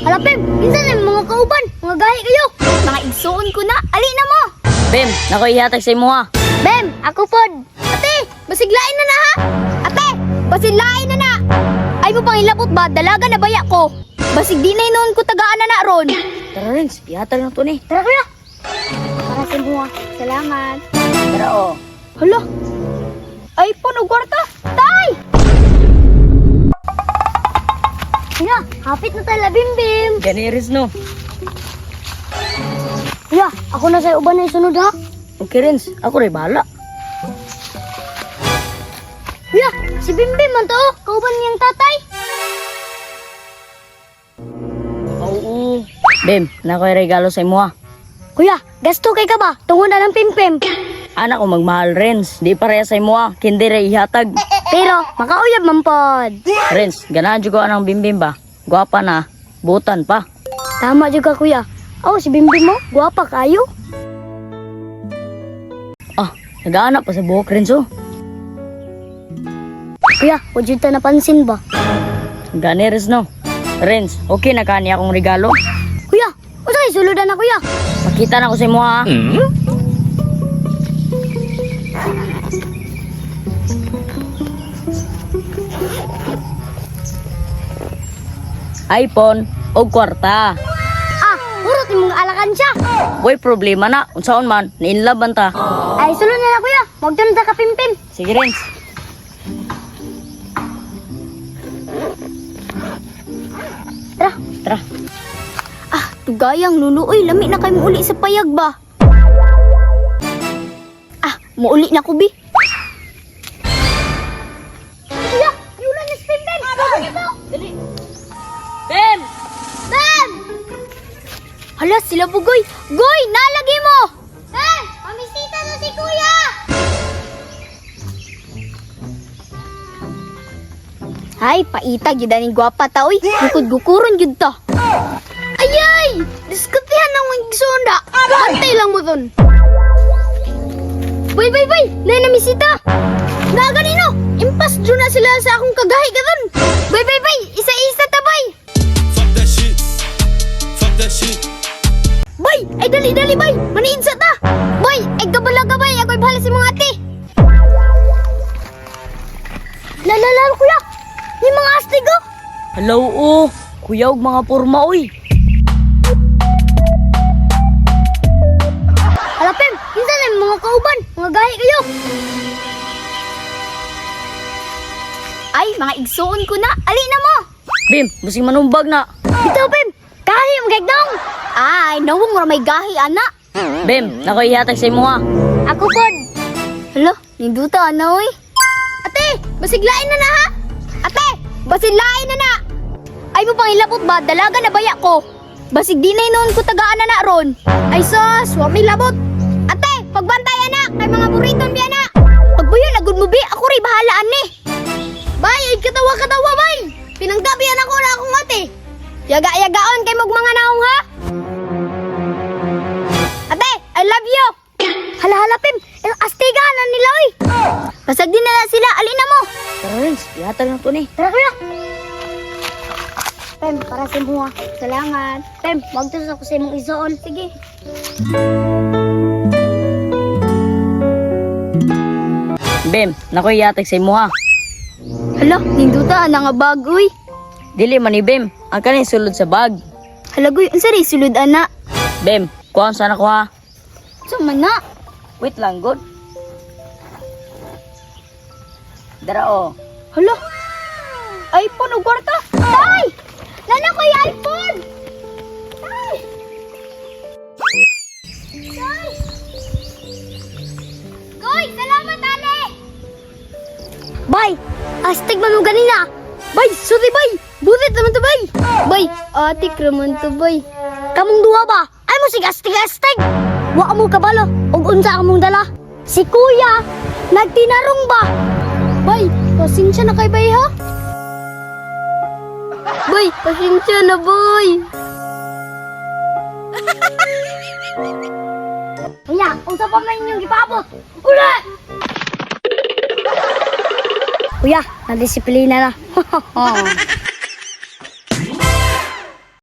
Hala, Pem, kinsa na mga kauban, mga gahi kayo. Mga igsuon ko na, ali na mo. Bem, nako ihatag sa imo ha. Bem, ako pod. Ate, basiglain na na ha. Ate, basiglain na na. Ay mo pang ilabot ba, dalaga na baya ko. Basig di na noon ko tagaan na na ron. Tara Renz, ihatag na to ni. Tara kuya. Para sa imo ha. Salamat. Tara oh. Hala. iPhone og kwarta. Tay! Kuya, hapit na tayo labimbim. Gani Renz no. Kuya, ako na sa uban na isunod ha. Okay Renz, ako rin bahala. Kuya, si Bimbim man to, oh. Kauban niyang tatay. Oo. Bem, nako regalo sa imo ha. Kuya, gasto kay ka ba? Tungod na ng pimpim. Anak ko magmahal Renz, di pareha sa imo ha. Kindi re ihatag. Pero, makauyab man pod. Renz, ganahan jud ko anang bimbim ba? Gwapa na, butan pa. Tama jud ka kuya. Oh, si Bimbim mo, guwapa kayo. Ah, nagaanap pa sa buhok Renz oh. Kuya, wa jud ta napansin ba? Gani Renz no. Renz, okay na kani akong regalo. Kuya, unsa kay suludan na kuya? Pakita na ko sa imo ha. iPhone o kwarta. Ah, hurot imong alakan siya. Way problema na. Unsaon man, nainlaban ta. Ay, sulod na na kuya. Magdun ta ka pimpim. Sige Renz. Tara. Tara. Ah, tugayang luluoy, lami na kay muuli sa payag ba? Ah, muuli na ko bi. Kuya, yula na si Pimpim. Dali. Bem! Bem! Hala, sila bugoy. Goy, nalagi mo! Bem, pamisita na si kuya! Ay, paita gyud aning gwapa ta oy. Bukod gukuron gyud ta. Ayay! Diskutihan ang igsuon da. Bantay lang mo dun. Bay, bay, bay! Nay namisita! Na ganino! Impas dyan na sila sa akong kagahi gadon! Bay, bay, bay! Isa-isa ta, bay! Fuck that shit. Fuck that shit. Bay! Ay dali dali bay! Maniid sa ta! Bay! Ay gabala gabay! Ako'y bahala sa mga ate! Lalala kuya! May mga astig oh! Hello oh. Kuya og mga porma oy. Hala Pem! Kinsa na yung mga kauban! Mga gahi kayo! Ay, mga igsuon ko na! Ali na mo! Bim, basig manumbag na. Ito Pem! Gahi ang gagdong! Ay, nawong ra may gahi ana! Bem, nako ihatag sa imo ha. Ako pod. Hala, ninduta ana oy. Ate, basiglain na na ha. Ate, basiglain na na. Ay mo pang ilabot ba, dalaga na baya ko. Basig di na noon ko tagaan na na ron. Ay sus, wa may labot. Ate, pagbantay ana kay mga buriton biya na. Pagbuyo na gud mo bi, ako ray bahala ani. Bay, ay katawa katawa bay. Pinanggabian ako na akong ate. Yaga-yagaon kay mog mga naong ha. Ate, I love you! Hala, hala, Pim! Astiga na nila, oy! Pasag din na na sila, alin na mo! Tara Renz, ihatag na to ni. Tara, kuya! Pem, para sa imo ha. Salamat. Pem, magtutos ako sa imong isoon. Sige. Bem, nako ihatag sa imo ha. Hala, ninduta na nga bag, uy. Dili man ni Bem, ang kaning sulod sa bag. Hala, guy, unsa ray sulod ana? Bem, kuhaan sana ko ha. Unsa man na? Wait lang, good. Dara oh. Hala! iPhone o kwarta! Tay! Nana ko yung iPhone! Tay! Tay! Goy! Salamat, Ale! Bay! Astig man mo ganina! Bay! Sorry, bay! Bulit naman to, bay! Bay! Atik raman to, bay. Kamong duha ba? Ay mo sig astig-astig! Wa mo kabalo og unsa among dala. Si Kuya, nagtinarong ba? Bay, pasensya na kay bay ha. Bay, pasensya na boy. Kuya, unsa pa man inyong gipaabot? Uli! Kuya, nadisiplina na.